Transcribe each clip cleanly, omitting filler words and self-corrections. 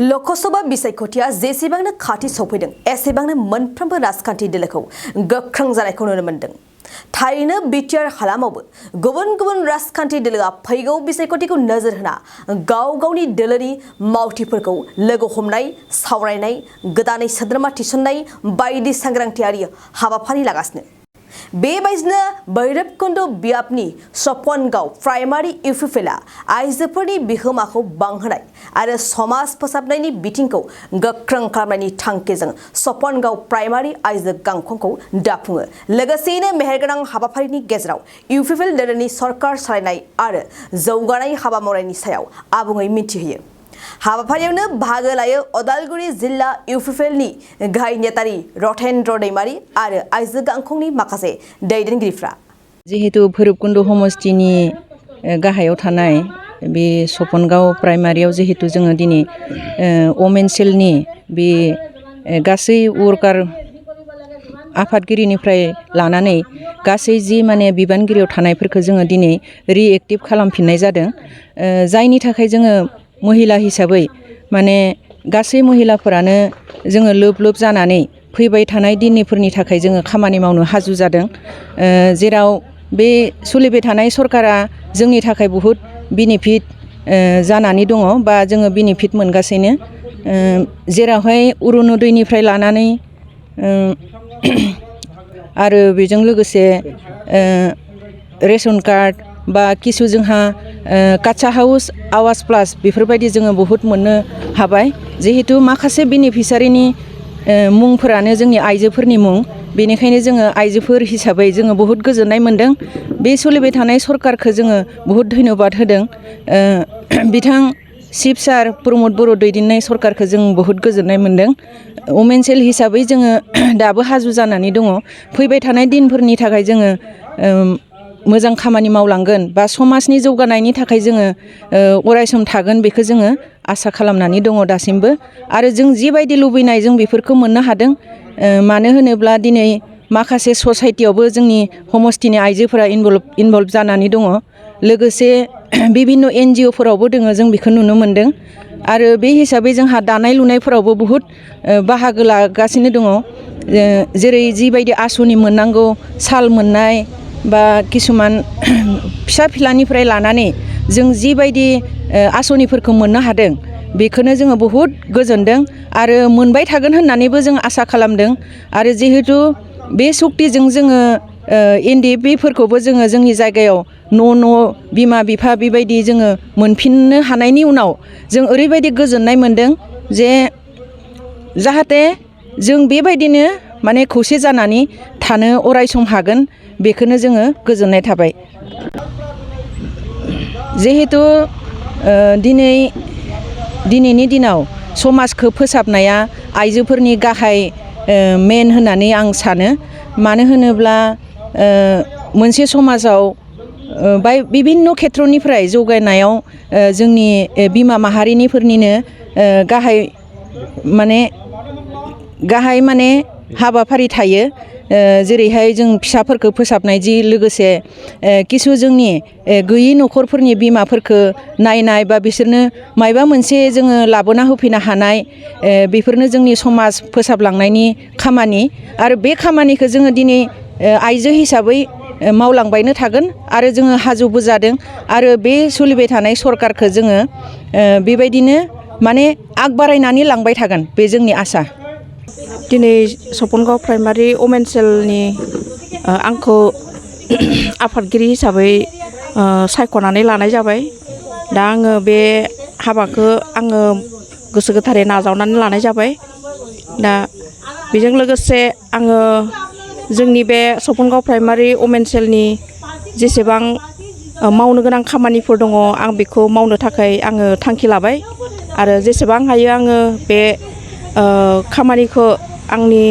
लकसभा बिसायख'थिया जेसेबांनो खाथि सौफैदों एसेबांनो मोनफ्रोमबो राजखान्थि दोलोखौ गोख्रों जानायखौ नुनो मोन्दों। थारैनो बिटिआर हालामावबो गुबुन गुबुन राजखान्थि दोलोआ फैगौ बिसायख'थिखौ नोजोर होना गाव गावनि दोलोनि मावथिफोरखौ लोगो हमनाय, सावरायनाय, गोदानै सोद्रोमा थिसननाय बायदि सांग्रांथियारि हाबाफारि लागासिनो। बेबायदिनो भैरबकुंड बियाबनि सपनग प्राइमारि इउपिपिएलआ आइजोफोरनि बिहोमाखौ बांहोनाय आरो समाज फोसाबनायनि बिथिंखौ गोख्रों खालामनायनि थांखिजों सपनग प्राइमारि आइजो गांखंखौ दाफुङो। लोगोसेयैनो मेहेरगोनां हाबाफारिनि गेजेराव इउपिपिएल दोलोनि सरकार सालायनाय आरो जौगानाय हाबा मावनायनि सायाव आबुङै मिन्थिहोयो। हाबाफारियावनो बाहागो लायो उदालगुरि जिल्ला इउपिपिएलनि गाहाय नेतारि रथेन्द्र दैमारि आरो आइजो गांखंनि माखासे दैदेनगिरिफ्रा। जिहेतु भैरबकुंड समष्टिनि गाहायाव थानाय बे सपनगाव प्राइमारियाव जिहेतु जोङो दिनै वमेन सेलनि बे गासै वर्कार आफादगिरिनिफ्राय लानानै गासै जि माने बिबानगिरियाव थानायफोरखौ जोङो दिनै रिएक्टिभ खालामफिननाय जादों। जायनि थाखाय जोङो महिला हिसाबै माने गासै महिलाफोरानो जोङो लोब लोब जानानै फैबाय थानाय दिनफोरनि थाखाय जोङो खामानि मावनो हाजु जादों। जेराव बे सोलिबाय थानाय सरकारा जोंनि थाखाय बहुद बेनिफिट जानानै दङ बा जोङो बेनिफिट मोनगासिनो। जेरावहाय अरुणोदयनिफ्राय लानानै आरो बेजों लोगोसे रेशन कार्ड बा किसु जोंहा काचा हाउस आवास प्लास बेफोरबायदि जोङो बहुद मोननो हाबाय। जिहेतु माखासे बेनिफिसारिनि मुंफोरानो जोंनि आइजोफोरनि मुं, बेनिखायनो जोङो आइजोफोर हिसाबै जोङो बहुद गोजोननाय मोन्दों। बे सोलिबाय थानाय सरकारखौ जोङो बहुद धन्यबाद होदों। बिथां चिफ सार प्रमद बर' दैदेननाय सरकारखौ जों बहुद गोजोननाय मोन्दों। वमेन सेल हिसाबै जोङो दाबो हाजु जानानै दङ। फैबाय थानाय दिनफोरनि थाखाय जोङो मोजां खामानि मावलांगोन बा समाजनि जौगानायनि थाखाय जोङो अरायसम थागोन बेखौ जोङो आसा खालामनानै दङ दासिमबो। आरो जों जिबायदि लुबैनाय जों बेफोरखौ मोननो हादों। मानो होनोब्ला दिनै माखासे ससाइटियावबो जोंनि समष्टिनि आइजोफोरा इनभल्भ जानानै दङ। लोगोसे बिभिन्न NGO फोरावबो दोङो, जों बेखौ नुनो मोन्दों। आरो बे हिसाबै जोंहा दानाय लुनायफोरावबो बहुद बाहागो लागासिनो दङ। जेरै जिबायदि आसनि मोननांगौ साल मोननाय बा किसुमान फिसा फिलानिफ्राय लानानै जों जिबायदि आसनिफोरखौ मोननो हादों बेखौनो जोङो बहुद गोजोनदों आरो मोनबाय थागोन होननानैबो जों आसा खालामदों। आरो जिहेतु बे सक्तिजों जोङो NDFBफोरखौबो जोङो जोंनि जायगायाव न' न' बिमा बिफा बेबायदि जोङो मोनफिननो हानायनि उनाव जों ओरैबायदि गोजोननाय मोन्दों जे जाहाथे जों बेबायदिनो माने खौसे जानानै थानो अरायसम हागोन, बेखौनो जोङो गोजोननाय थाबाय। जिहेतु दिनैनि दिनाव समाजखौ फोसाबनाया आइजोफोरनि गाहाय मेन होननानै आं सानो। मानो होनोब्ला मोनसे समाजाव बिभिन्न खेथ्रनिफ्राय जौगानायाव जोंनि बिमा माहारिनिफोरनिनो गाहाय माने हाबाफारि थायो। जेरैहाय जों फिसाफोरखौ फोसाबनाय जि लोगोसे किसु जोंनि गैयि न'खरफोरनि बिमाफोरखौ नायनाय बा बिसोरनो मायबा मोनसे जोङो लाबोना होफैनो हानाय, बेफोरनो जोंनि समाज फोसाबलांनायनि खामानि। आरो बे खामानिखौ जोङो दिनै आइजो हिसाबै मावलांबायनो थागोन आरो जोङो हाजुबो जादों। आरो बे सोलिबाय थानाय सरकारखौ जोङो बेबायदिनो माने आग बारायनानै लांबाय थागोन, बे जोंनि आसा। दिनै सपनगाव प्राइमारि वमेन सेलनि आंखौ आफादगिरि हिसाबै सायख'नानै लानाय जाबाय। दा आङो बे हाबाखौ आङो गोसो गोथारै नाजावनानै लानाय जाबाय। दा बेजों लोगोसे आङो जोंनि बे सपनगाव प्राइमारि वमेन सेलनि जेसेबां मावनो गोनां खामानिफोर दङ आं बेखौ मावनो थाखाय आङो थांखि लाबाय। आरो जेसेबां हायो आङो बे खामानिखौ आंनि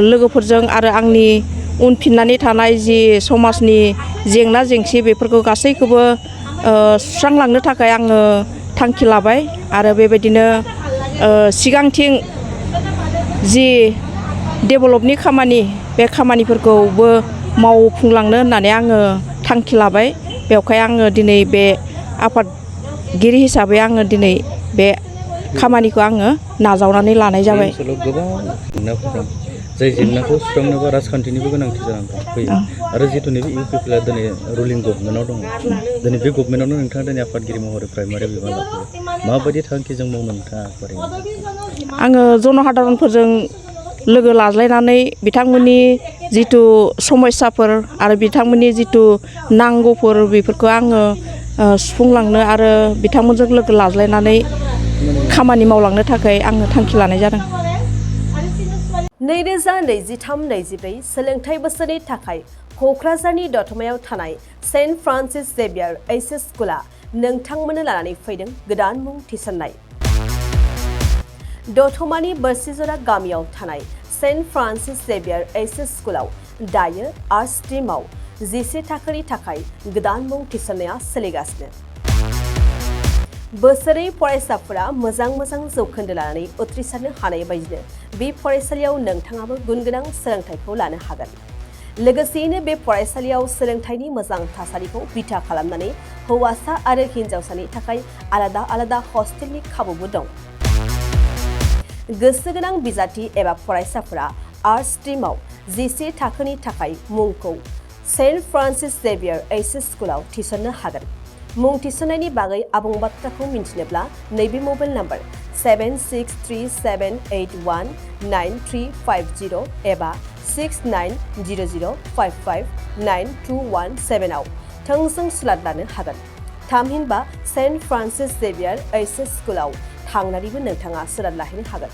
लोगोफोरजों आरो आंनि उनफिननानै थानाय जि समाजनि जेंना जेंसि बेफोरखौ गासैखौबो सुस्रांलांनो थाखाय आङो थांखि लाबाय। आरो बेबायदिनो सिगांथिं जि डेभेलपनि खामानि बे खामानिफोरखौबो मावफुंलांनो होननानै आङो थांखि लाबाय। बेवहाय आङो दिनै बे आफादगिरि हिसाबै आङो दिनै बे खामानिखौ आङो नाजावनानै लानाय जाबाय गोबां जेंनाफोर दं जाय जेंनाखौ सुस्रांनोबा राजखान्थिनिबो गोनांथि जानानै फैयो आरो जिहेतु नैबे इउपिपिएलआ दिनै रुलिं गभर्नमेन्टआव दङ दिनै बे गभर्नमेन्टआवनो नोंथाङा दिनै आफादगिरि महरै प्राइमारि बिबान लाफैयो माबायदि थांखिजों मावनो नोंथाङा आफादगिरि आङो जनसाधारनफोरजों लोगो लाज्लायनानै बिथांमोननि जिथु समस्याफोर आरो बिथांमोननि जिथु नांगौफोर बेफोरखौ आङो सुफुंलांनो आरो बिथांमोनजों लोगो लाज्लायनानै खामानि मावलांनो थाखाय आङो थांखि लानाय जादों 2023-24 सोलोंथाइ बोसोरनि थाखाय क'क्राझारनि दतमायाव थानाय सेन्ट फ्रान्सिस जेभियार एइचएस स्कुला नोंथांमोननो लानानै फैदों गोदान मुं थिसननाय दतमानि बोरसिजरा गामियाव थानाय सेन्ट फ्रान्सिस जेभियार एइचएस स्कुलाव दायो आर्ट्स स्ट्रीमाव 11 थाखोनि थाखाय गोदान मुं थिसननाया सोलिगासिनो बोसोरै फरायसाफोरा मोजां जौखोन्दो लानानै उथ्रिसारनो हानाय बायदिनो बे फरायसालियाव नोंथाङाबो गुनगोनां सोलोंथाइखौ लानो हागोन लोगोसेयैनो बे फरायसालियाव सोलोंथाइनि मोजां थासारिखौ बिथा खालामनानै हौवासा आरो हिन्जावसानि थाखाय आलादा हस्टेलनि खाबुबो दं गोसो गोनां बिजाथि एबा फरायसाफोरा आर्ट्स स्ट्रीमाव 11 थाखोनि थाखाय मुंखौ सेन्ट फ्रान्सिस जेभियार एइचएस स्कुलाव थिसननो हागोन मुं थिसननायनि बागै आबुं बाथ्राखौ मिन्थिनोब्ला नैबे मबाइल नाम्बार 7637819350 एबा 6900559217 आव थोंजों सुलाद लानो हागोन थामहिनबा सेन्ट फ्रान्सिस जेभियार एइचएस स्कुलाव थांनानैबो नोंथाङा सुलाद लाहैनो हागोन